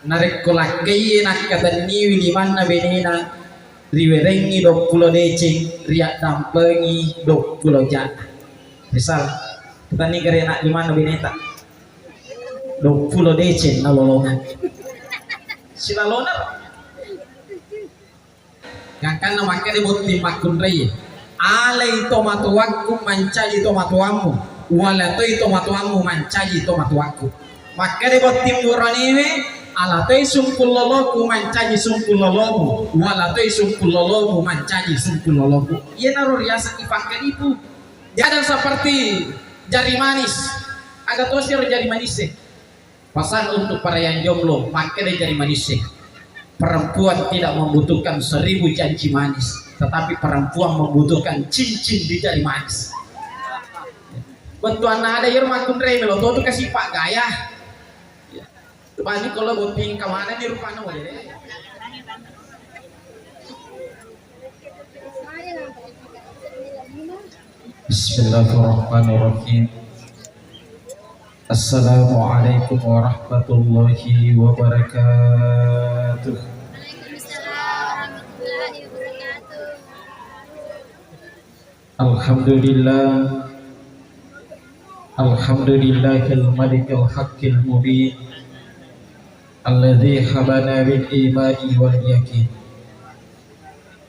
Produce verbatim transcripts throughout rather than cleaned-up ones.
Narekko lakkaiye nakkatenniwi limanna benena, riwerengngi duappulo deceng, riaddampengi duappulo ja'na. Misal, petenni garena limanna beneta, duappulo deceng nalolongeng. Silalona. Gangkanna makkeda botting makkunraie, "Alai tomatoakku mancaji tomatoammu, uala toi tomatoammu mancaji tomatoakku." Makkeda botting buraniwe, "Ala toi sungkung loloku mancaji sungkung lolomu, uala toi sungkung lolomu mancaji sungkung loloku." Iyanaro riaseng ifakkalipu. Jangan seperti jari manis. Aga tosiro jari manise. Pesan untuk para yang jomblo, makkeda jari manise. Perempuan tidak membutuhkan seribu janji manis, tetapi perempuan membutuhkan cincin di jari manis. Bettuanna ada iyaro makkunrai melo to tu kasi paggaya. Bani kalau botting kemana nih rupanya wale. Bismillahirrahmanirrahim. Assalamualaikum warahmatullahi wabarakatuh. Waalaikumsalam warahmatullahi wabarakatuh. Alhamdulillah. Alhamdulillahil malikil haqqil mubin. Alladzi habana bil imani wal yaqin.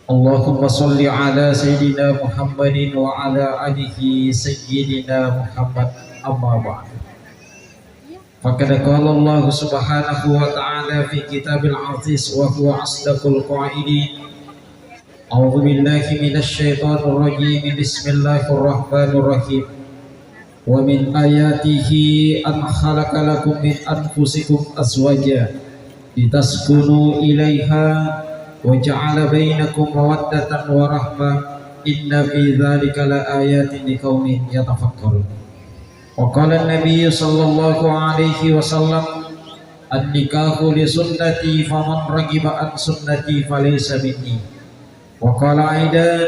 Allahumma shalli ala sayyidina Muhammadin wa ala alihi sayyidina Muhammad, amma ba'du. Faqad qala Allahu subhanahu wa ta'ala fi kitabil aziz wa huwa asdaqul qailin. A'udzu billahi minasy syaithanir rajim. Bismillahirrahmanirrahim. Wa min ayatihi an khalaqa lakum min anfusikum azwaja litaskunu ilaiha wa ja'ala bainakum mawaddatan wa rahmah, inna fi dzalika la ayatin liqaumin yatafakkarun. Wa qala an-nabiyyu sallallahu alaihi wasallam, "An-nikahu li sunnati faman raghiba an sunnati falaysa minni." Wa qala aidan,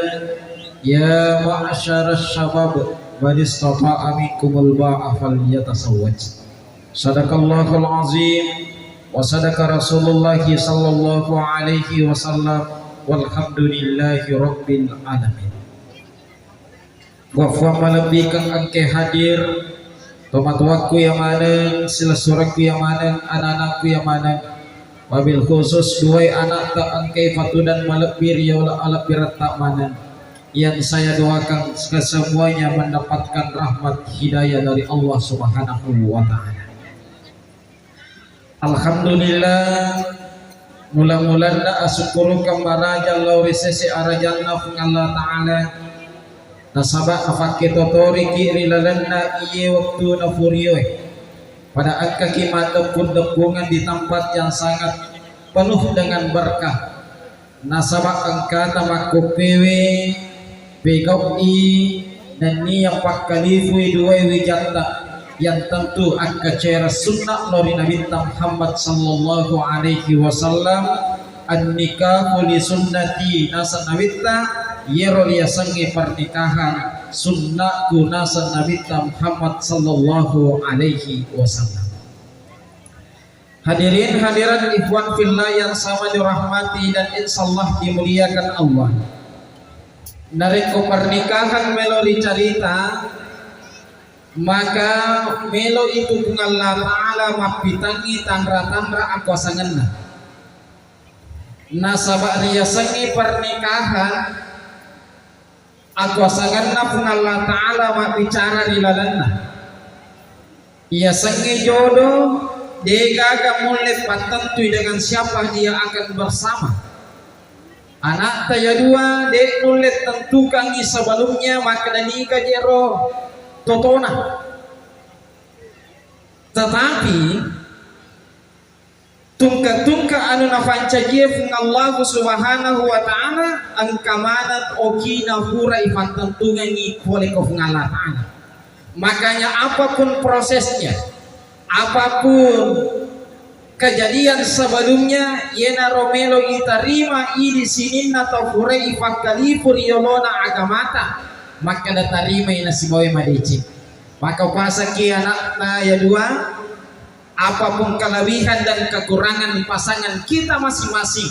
"Ya ma'syaras syabab, man istata'a minkumul ba'a falyatazawwaj." Sadaqallahul azim wa sadaqa Rasulullah sallallahu alaihi wasallam, walhamdulillahi rabbil alamin. Gua fuang malebbikeng engke hadir, tomatoakku iya maneng, silessurekku iya maneng, anak-anakku iya maneng, wabil khusus duai anakta engke fatudang malebbi ri yola alebbiretta maneng, yang saya doakan kesemuanya mendapatkan rahmat hidayah dari Allah Subhanahu wa Ta'ala. Alhamdulillah, mula-mulanna asukkurukeng maraja lao ri sese arajanna Puang Allah Ta'ala, nasaba nafakketotoriki ri lalenna iye wettu nafurioe. Pada engkaki maddeppung-deppungeng di tempat yang sangat penuh dengan berkah. Nasaba engkata makkoppewe pegau'i nennia pakkalifui duae wijatta yang tentu akkacera sunnah lori Nabitta Muhammad sallallahu alaihi wasallam, "An-nikahu li sunnati," nasa Nabitta, yero riasengnge pernikahan sunnahku nasa Nabitta Muhammad sallallahu alaihi wasallam. Hadirin hadirat ikhwan fillah yang sama dirahmati dan insyaallah dimuliakan Allah. Narekko pernikahan melo ricarita, maka melo itu Puang Allah Ta'ala mappitangngi tanra-tanra akuasangenna. Nasaba riasengngi pernikahan, akuasangenna Puang Allah Ta'ala mabbicara ri lalenna. Iyasengnge jodo, degaga mulle pattentui dengan siapa dia akan bersama. Anakta ya dua, de nulle tentukangi sebelumnya makkeda niga jero totona. Tetapi tungke-tungke anu nafancajie Puang Allahu Subhanahu wa Ta'ala, engka maneng okina pura ifattentungengi pole ko Puang Allah Ta'ala. Makanya apapun prosesnya, apapun kejadian sebelumnya, yenaro melo itarima idi sininna tau purai ifakkalipu ri yolona agamata, makkeda tarimai nasibawa madeceng. Maka upasakki anakta ya dua, Apapun kelebihan dan kekurangan pasangan kita masing-masing,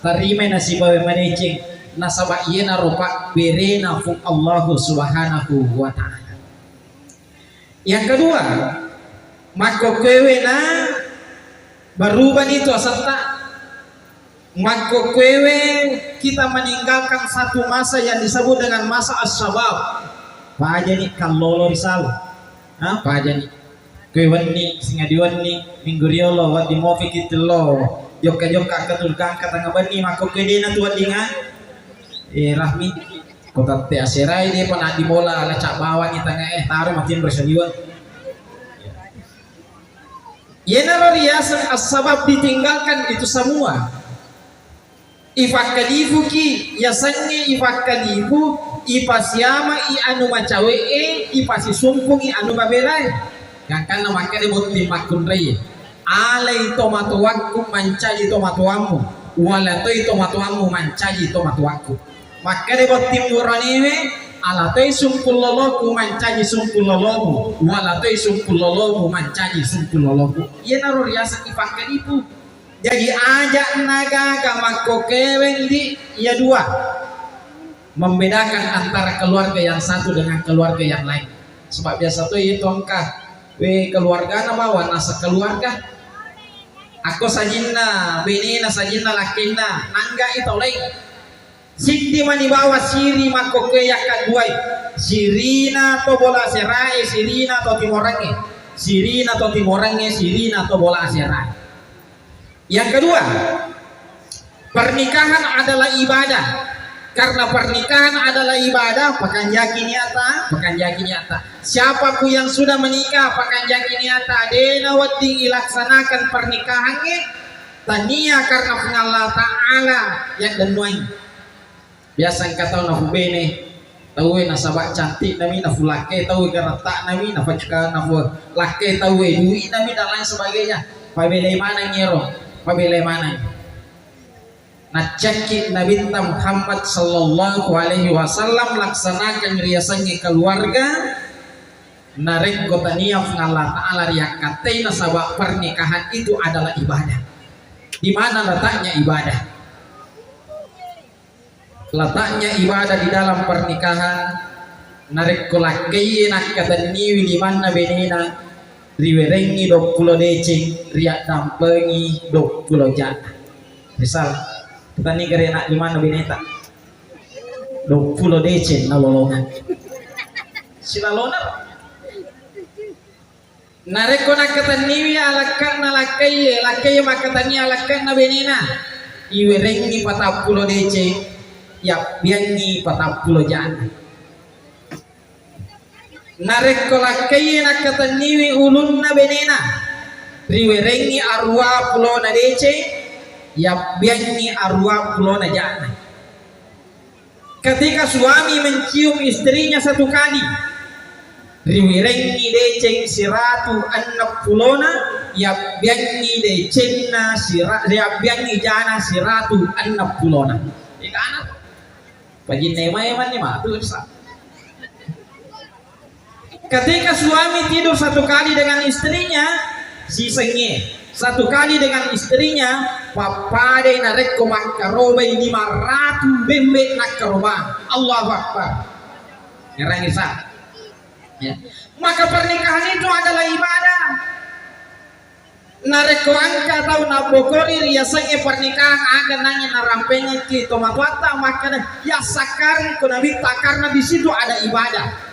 tarimai nasibawa madeceng, nasaba iyanaro pabberena Puang Allahu Subhanahu wa Ta'ala. Yang kedua, makkokkoewe na berubah itu asetta. Makkokkoewe kita meninggalkan satu masa yang disebut dengan masa as-syabab. Pajani kallolo ri sala. Ha, pajani. Kue wenni, singadi wenni, minggu riolo, wedding mopi ki tello. Jokka-jokka ke tulkang ke tengah benni, makkokkoe dena tu weddinga. Eh, Rahmi, ko tette aserai de pernah dimola, lacak bawang di tengah, eh, taruh makin berseliwan. Yenaro riaseng as-sabab ditinggalkan itu semua. Ifakkalifuki, yasengnge ifakkalifu, ipasiamai anu macawe'e, ipasisumpungi anu mabelae. Gangkanna makkeda botting makkunrai, alai tomatoakku mancaji tomatoammu, wala toi tomatoammu mancaji tomatoakku. Makkeda botting woroanewe, ala toi sungkung loloku mancaji sungkung lolomu, wala toi sungkung lolomu mancaji sungkung loloku. Iyanaro riaseng ifakkalifu. Jadi, aja nagaga makkokkoewe di iya dua, membedakan antara keluarga yang satu dengan keluarga yang lain. Sebab biasa tu itu engka, we, keluargana bawang nasa keluarga. Akko sajinna benena, sajinna lakkenna, nangga itu lain. Siddi mani bawang siri makkokkoe yakkaduai. Sirina to bola aserae, sirina to timorengnge. Sirina to timorengnge, sirina to bola aserae. Yang kedua, pernikahan adalah ibadah. Karena pernikahan adalah ibadah, pakanjaki niata, pakanjaki niata. Siapapun yang sudah menikah, pakanjaki niata, dena wedding ilaksanakan pernikahannya, tania karena Puang Allah Ta'ala yang dennuai. Biasa engka tau nafubene tauwe nasaba cantik nami, nafulakke tauwe garatta nami, nafacuka nafulakke tauwe duit nami dan lain sebagainya. Pabelai maneng ero, pabelai maneng. Nacekki Nabitta Muhammad sallallahu alaihi wasallam laksanakan riasengnge keluarga. Narekko tania Puang Allah Ta'ala riakkattai, nasaba pernikahan itu adalah ibadah. Di mana letaknya ibadah? Letaknya ibadah di dalam pernikahan, narekko lakkaiye nakkatenniwi limanna benena, riwerengngi duappulo deceng, riaddampengi duappulo ja'na. Misal, petani gerena limanna beneta, duappulo deceng nalolongang. Silalona. Narekko nakkatenniwi alakkanna lakkaiye, lakkaiye makkatenni alakkanna benena, iwerengngi patappulo deceng, yabbiangngi patappulo ja'na. Narekko lakkaiye nakkatenniwi ulunna benena, riwerengngi aruwa pulona deceng, yabbiangngi aruwa pulona ja'na. Ketika suami mencium istrinya satu kali, riwerengngi deceng siratu enneng pulona, yabbiangngi decenna sira-, yabbiangngi jana siratu enneng pulona. Ikana, pajinna ema-emanni matu, Ustaz. Ketika suami tidur satu kali dengan istrinya, sisengnge, satu kali dengan istrinya, pappadai narekko makkarobai lima ratu bembe nakkarobang. Allahu Akbar. Ngerangi sa. Ya. Maka pernikahan itu adalah ibadah. Narekko engka tau nabbokori riasengnge pernikahan, aga nangeng narampengekki tomatoatta makkeda, "Yassakkareng ko Nabitta," karena di situ ada ibadah.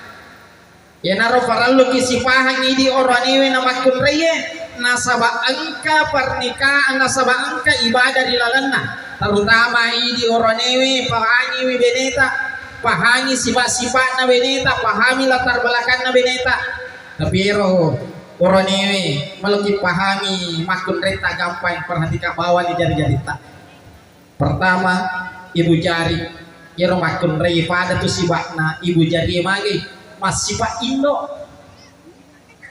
Iyanaro parelluki sipahang idi oroanewe na makkunraie, nasaba engka pernikahan, nasaba engka ibadah ri lalenna, terutama idi oroanewe, pahangiwi beneta, pahangi sifat-sifatna beneta, pahami latar belakanna beneta. Tapi ero oroanewe, meloki pahami makkunretta, gampang perhatikan bawang ni jari-jaritta. Pertama, ibu jari. Ero makkunrai pada tu sibakna ibu jari magi, massipa indo.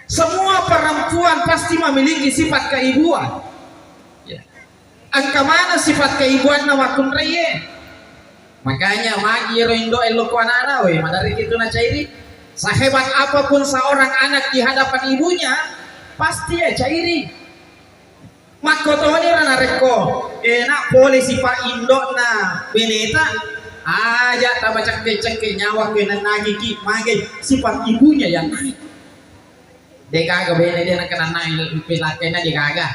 Semua perempuan pasti memiliki sifat keibuan. Ya. Engka maneng sifat keibuanna makkunraie. Makanya magi ero indo elokko anana, we, maderri itu nacairi. Sehebat apapun seorang anak di hadapan ibunya, pasti ya cairi. Makkotoni ra narekko enak pole sipa indo'na beneta, aja taba cekke-cekke nyawa ko nennaki ki mage sifat ibunya yang naik. Degaga bene dia nak kenal naik pelakena degaga.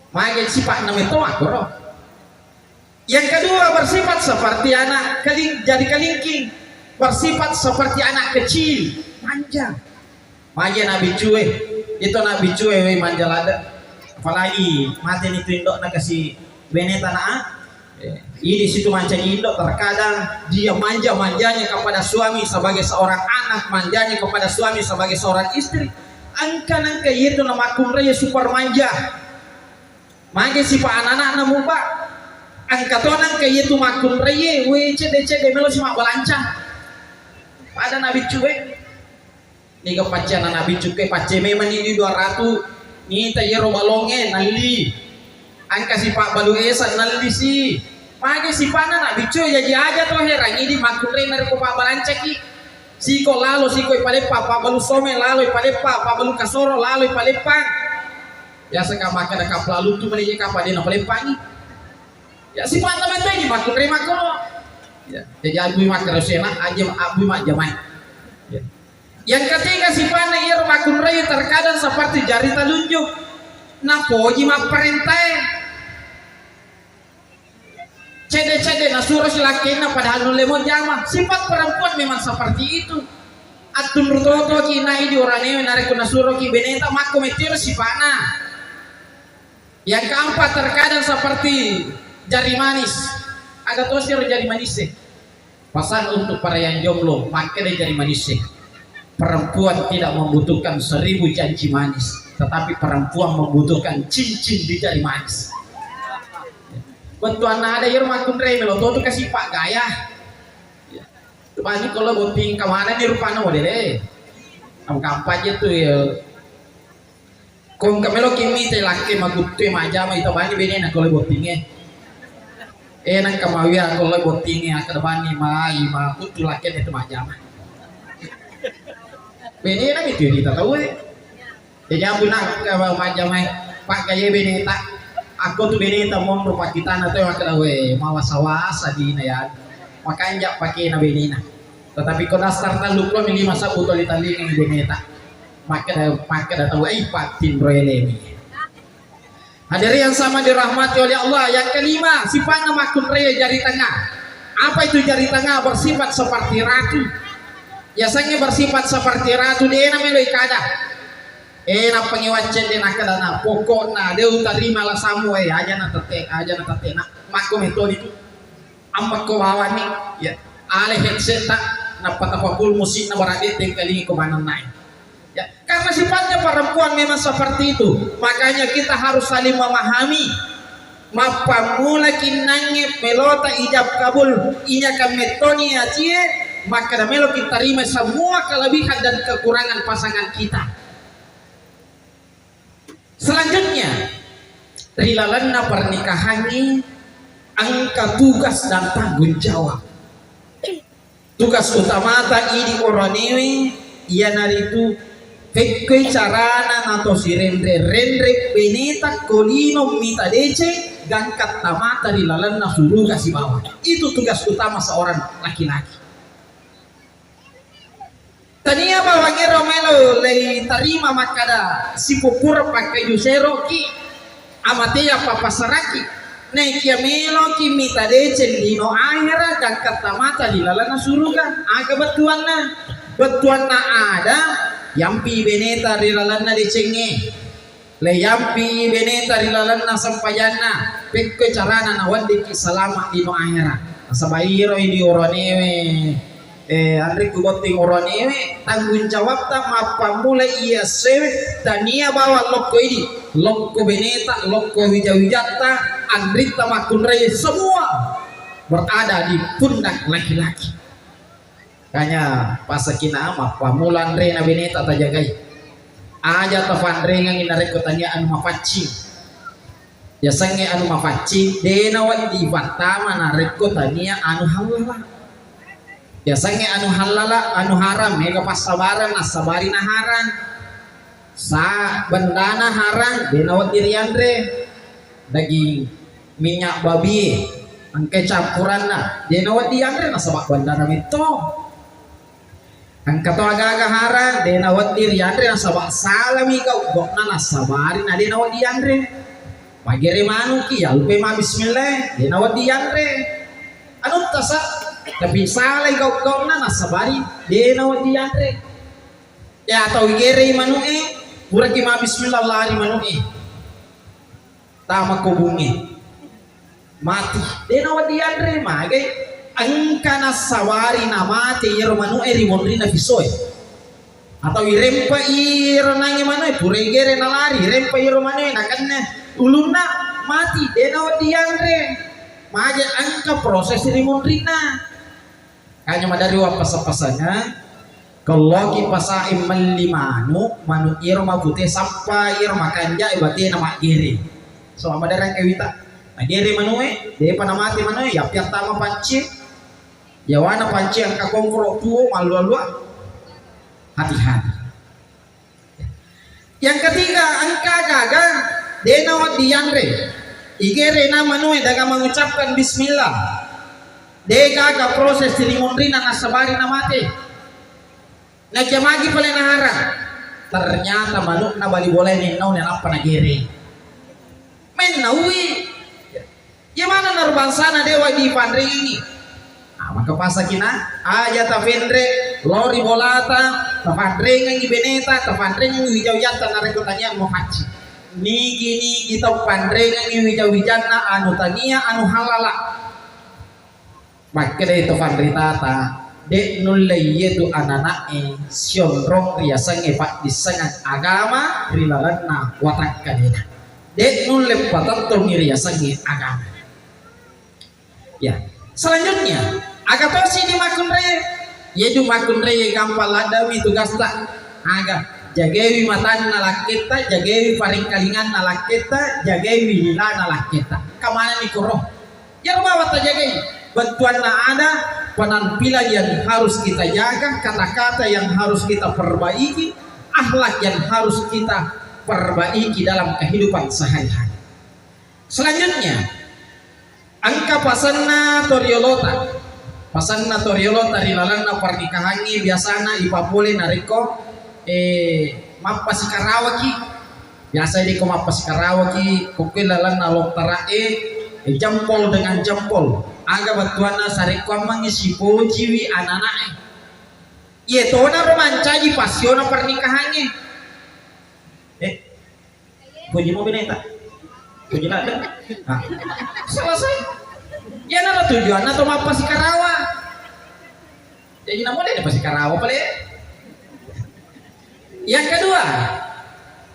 Mage sifat na meto akoro. Yang kedua, bersifat seperti anak keling-, jadi kelingking, bersifat seperti anak kecil, manja. Manja nabiccue, itu nabiccue we manja lada. Apalagi mate ni tu indok na kasi bene tanah. Eh, ini situ mancaji indok, terkadang dia manja-manjanya kepada suami sebagai seorang anak, manjanya kepada suami sebagai seorang istri. Engka nengka itu namakkunrai super manja. Mage sipa anak-anakna muba. Engka to nengka iyatu makkunraie, we cedde-cedde melo si mabbalanca. Pada nabiccue. Niga pacce anak biccuke, pacce memang ni dua ratu. Nita iyaro balonge nalli. Engka sipa balu esa nalli si. Mage sipana nabiccue, jaji aja to herangi di makkunrai narekko pabbalancaki. Siko lalo, siko ipaleppa, pabbalu some lalo ipaleppa, pabbalu kasoro lalo ipaleppa. Biasa ka makkeda kapla luttu mani je kapa de napaleppangi. Ya, sifatna mate di makkunrai makko. Ya, jadi abui makkeda sena, aja abui majjamai. Ya. Yang ketiga sifatna iyaro makkunrai terkadang seperti jari telunjuk. Napoji mapparentae. Cedde-cedde nasuro si lakkenna padahal nulle mojjama. Sifat perempuan memang seperti itu. Attunru totoki nai di oranewe narekko nasuroki beneta makko metiro sipana. Yang keempat, terkadang seperti jari manis. Aga tosiro jari manis e. Pesan untuk para yang jomblo, makkeda jari manis e. Perempuan tidak membutuhkan seribu janji manis, tetapi perempuan membutuhkan cincin di jari manis. Bettuanna ada iyaro makkunrai melo to tu kasi pak gaya. Tubani kalau botting kemana nih rupanya modele. Am kampanye tu ya. Ko engka meloki mita lakke maguttue majjama, itabani benena ko le bottingnge. Eh, nengka mawia ko le bottingnge, akkeda bani mai makuttu lakkena tu majjama. Benena mitu rita tauwe. Jaji abu nakka majjamai, pakkaye beneta. Akko tu beneta monro pakkitana to makkeda we, mawasa-wasa dina ya. Makanja pakena benena. Tetapi ko nastar tallu pulami lima sabbu toli tallinga beneta. Makkeda, makkeda tau, "Ai, pattinro elemi." Hadirin yang sama dirahmati oleh Allah, yang kelima, sifatna makkunrai jari tengah. Apa itu jari tengah? Bersifat seperti ratu. Biasanya bersifat seperti ratu, dena melo ikada. Eh, nappangi wacceng de nakkeda na, pokokna de utarima lasammu, eh, aja na tette, aja na tette na. Makko metodi tu. Ammekko bawanni, ya, ale headset ta, nappa tapakul musikna barang de tengkalingi ko manennae. Ya, karena sifatnya perempuan memang seperti itu. Makanya kita harus saling memahami. Mappammula kinnangnge melota ijab kabul, inyakan mettoni acie, makkeda melo kita terima semua kelebihan dan kekurangan pasangan kita. Selanjutnya, ri lalenna pernikahangnge engka tugas dan tanggung jawab. Tugas utamata idi oranewe iyanaritu pekkoi carana nato sirenre-renre beneta ko lino mita deceng gangka tamata ri lalenna suruga sibawa. Itu tugas utama seorang laki-laki. Tania bawang ero melo leitarima makkada sipupura pakkaju seroki, amatea papasaraki. Naikia meloki mita deceng lino ahera gangka tamata ri lalenna suruga. Aga bettuanna? Bettuanna ada yampi beneta ri lalenna decengnge. Leiyampi beneta ri lalenna sempajanna, pekkoi carana naweddikki salama lino ahera. Nasaba iro idi oranewe, eh, anrikku botting oranewe, tanggung jawabta mappammula iya sewe, tania bawang lokko idi, lokko beneta, lokko wija-wijatta, anritta makkunrai semua berada di pundak laki-laki. Kanya pasakina mappammula anrena beneta tajagai. Aja tafanrengengi narekko tania anu mapaccing. Yasengnge anu mapaccing, de nawedding ipattama narekko tania anu hallala. Yasengnge anu hallala, anu haram, mega passabareng, nassabari naharang. Sa bendana harang, de nawedding rianre. Daging minyak babie, engka campuranna, de nawedding yanre nasaba bendana metto. Engka to aga-aga harang, de nawedding rianre nasaba salami gau-gauna nasabari na de nawedding yanre. Magere manuki, yalupai ma bismillah, de nawedding yanre. Anutta sa, tapi salai gau-gauna nasabari de nawedding yanre. Ya, atau igerei manu'e, puraki ma bismillah lari manu'e. Tama kobungnge. Mati. De nawedding yanre, magai. Engka nasabari namate iyaro manu'e ri monrinna pisoe. Atau irempa iyaro nange manu'e, pura igere nalari, irempa iyaro manu'e, nakenna ulunna, mati. De nawedding yanre. Magai engka proses ri monrinna. Kanya madari wappasa-pasanga, kelloki pasae melli manu, manu iyaro mapute sappa iyaro makanjae batena maggere. So, madara engka wita. Nagere manue, depa namate manue, yappi attama panci. Yawana panci engka kongkoro tuo, malluwa-luwa. Hati-hati. Yang ketiga, engka gaga de nawedding yanre. Igere na manue daga mengucapkan bismillah. De gaga proses ri munrina nasabari namate. Naja magi pale naharang. Ternyata manukna bali bolae nennau nappa nagere. Mennaui. Iya maneng naro bangsana de wagi panrengengi. Ah, maka pasakina, aja tapenre, lori bolata, tapanrengengi beneta, tapanrengengi wija-wijatta narekko tania mufacci. Nigi-nigi tau panrengengi wija-wijanna anu tania, anu halala. Makkedai to panritata, de nulle iyetu anana'e sionrong riasengnge paddissengang agama ri lalenna watakkalena. De nulle patettongi riasengnge agama. Ya, selanjutnya, aga tosi di makkunrai? Yedu makkunrai gampang ladde'mi tugasta. Aga, jagaiwi matanna lakketta, jagaiwi paringkalinganna lakketta, jagaiwi lilana lakketta. Kamanani koro? Iyaro bawang tajagai, bettuanna ada, penampilan yang harus kita jaga, kata-kata yang harus kita perbaiki, akhlak yang harus kita perbaiki dalam kehidupan sehari-hari. Selanjutnya, engka pasenna toriolota. Pasenna toriolota ri lalenna pernikahangnge biasana ipapole narekko, eh, mappasikarawaki. Biasa idi ko mappasikarawaki, ko kue lalenna lontarae, eh, jempol dengan jempol. Aga bettuanna sarekkuammengngi sipojiwi anana'e. Iye tonaro mancaji pasiona pernikahangnge. Eh, poji mo beneta. Poji ladde. Ah, selesai. Iyanaro tujuanna to mappasikarawa. Jadi namu de pasikarawa pale. Yang kedua,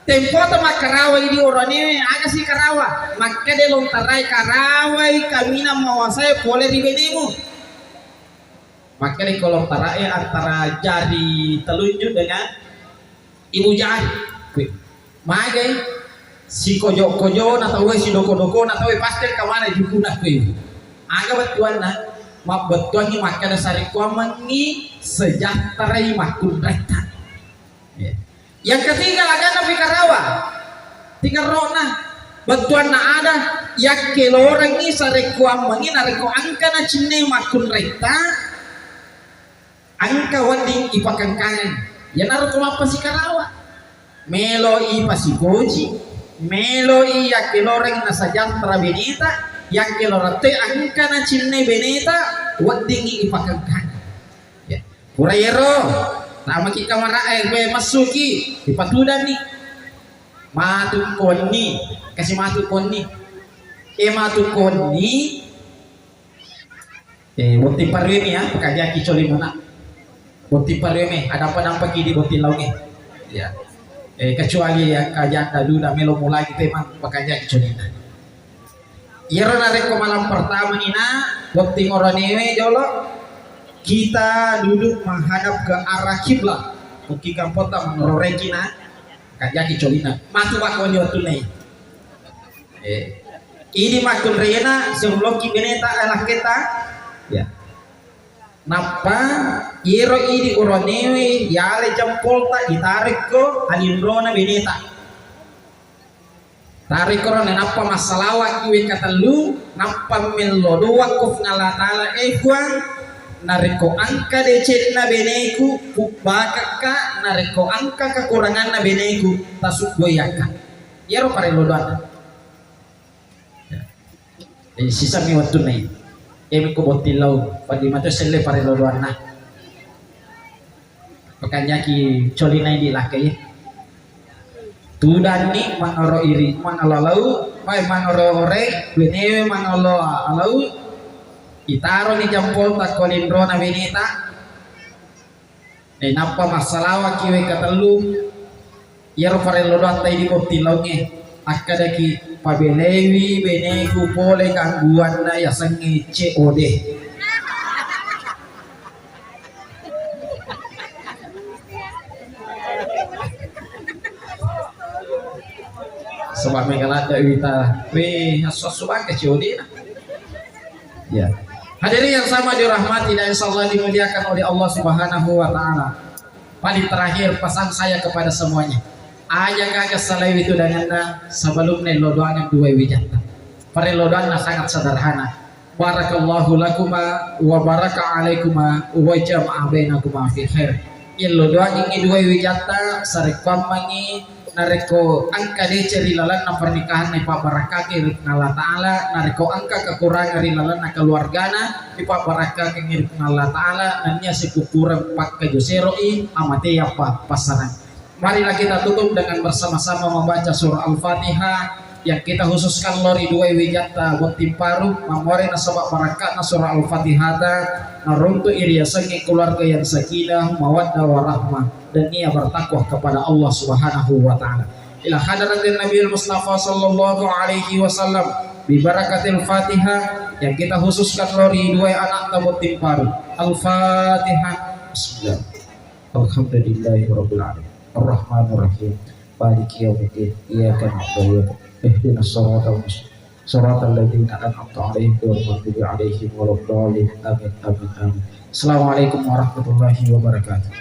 tempo to makkarawa idi oroanewe aga sikarawa. Makkede lontarai karawai kaminang mawasae pole ri benemu. Makkeda ko lontarae antara jari telunjuk dengan ibu jari. Kui. Magai sikojo-kojo na tauwe, sidoko-doko na tauwe, pasti kamana jukuna kui. Aga bettuanna, mabbettuangi makkeda sarekkuammengngi sejahtarai makkunraitta. Ya. Yang ketiga, aganna pikarawa. Tingerrona, bettuanna ada, yakkelorengngi sarekkuammengngi narekko engka nacinnai makkunraitta, engka wedding ipakengkangeng. Iyanaro ko mappasikarawa. Melo ipasipoji, melo i yakkeloreng nasajahtera beneta, yakkeloreng te engka nacinnai beneta, weddingngi ipakengkangeng. Ya. Pura iyaro, tamaki kamara, eh, we, massuki, ipatudanni. Matu konni, kasi matu konni. Eh, matu konni. Eh, botting parwemi ya, pakajaki coli mana. Botting parwemi, ada apa nampak di botting laungi. Ya. Eh, kecuali yang kajanda duda melo mulai kita emang pakajaki coli mana. Iyaro narekko malam pertama ni na, botting oroanewe jolo, kita duduk menghadap ke arah kiblat. Mungkin kampota mengeroreki na, kajaki colina. Matu bako di waktu nai. Eh, ini makkunrena sebelum ki beneta, eh, lakketa. Ya. Nappa iyaro idi oroanewe yalai jampolta itarekko alinrona beneta. Tarekko ro, nappa massalawakki wekka tellu, nappa mello doakko Puang Allah Ta'ala, "Eh Puang, narekko engka decenna beneku, pubbakakka, narekko engka kekuranganna beneku, tasubbuiakka." Iyaro parello doanna. Eh, sisammi wettunna iya. Iyami ko botting lau, wedding mato selle parello doanna. Makanyaki colina idi lakkai. Tudanni mangaro iri, mangalo lau, mai mangaro ore, benewe mangalo lau, itaroni jampolta ko linrona beneta. Eh, nappa massalawakki wekka tellu. Iyaro parello doatta idi botting laungnge. Akkadaki, "Pabelaiwi beneku pole gangguanna yasengnge C O D." Sebab mega ladde wita, weh, asu-asu bangke C O D na. Ya. Hadirin yang sama dirahmati dan insyaallah dimuliakan oleh Allah Subhanahu wa Ta'ala. Paling terakhir, pesan saya kepada semuanya. Aja gaga salaiwi tudanganna sebelum nello doangan dua wijatta. Parello doanna sangat sederhana. Barakallahu lakuma wa baraka alaikuma wa jama'a bainakuma fi khair. Yello doangengngi dua wijatta, sarekkuammengngi narekko engka deceng ri lalenna pernikahanna, ipabbarakkaki ri Puang Allah Ta'ala, narekko engka kekurangan ri lalenna keluargana, ipabbarakkaki ri Puang Allah Ta'ala, nennia sikukkureng pakkajo seroi, amateappa passarang. Marilah kita tutup dengan bersama-sama membaca surah Al-Fatihah yang kita khususkan lao ri dua wijatta botting paru, mammore nasaba barakka'na surah Al-Fatihata, naruntu'i riasengnge keluarga yang sakinah, mawaddah, warahmah, dan nia bertakwa kepada Allah Subhanahu wa Ta'ala. Ila hadratin Nabiul Mustafa sallallahu alaihi wasallam, bi barakatil Fatihah yang kita khususkan lao ri dua anakta botting paru. Al-Fatihah. Bismillah. Alhamdulillahi rabbil alamin. Arrahmanirrahim. Maliki yaumiddin. Iyyaka na'budu wa iyyaka, ihdinas siratal mustaqim. Siratal ladzina an'amta alaihim ghairil maghdubi alaihim waladdallin. Amin, amin, amin. Assalamualaikum warahmatullahi wabarakatuh.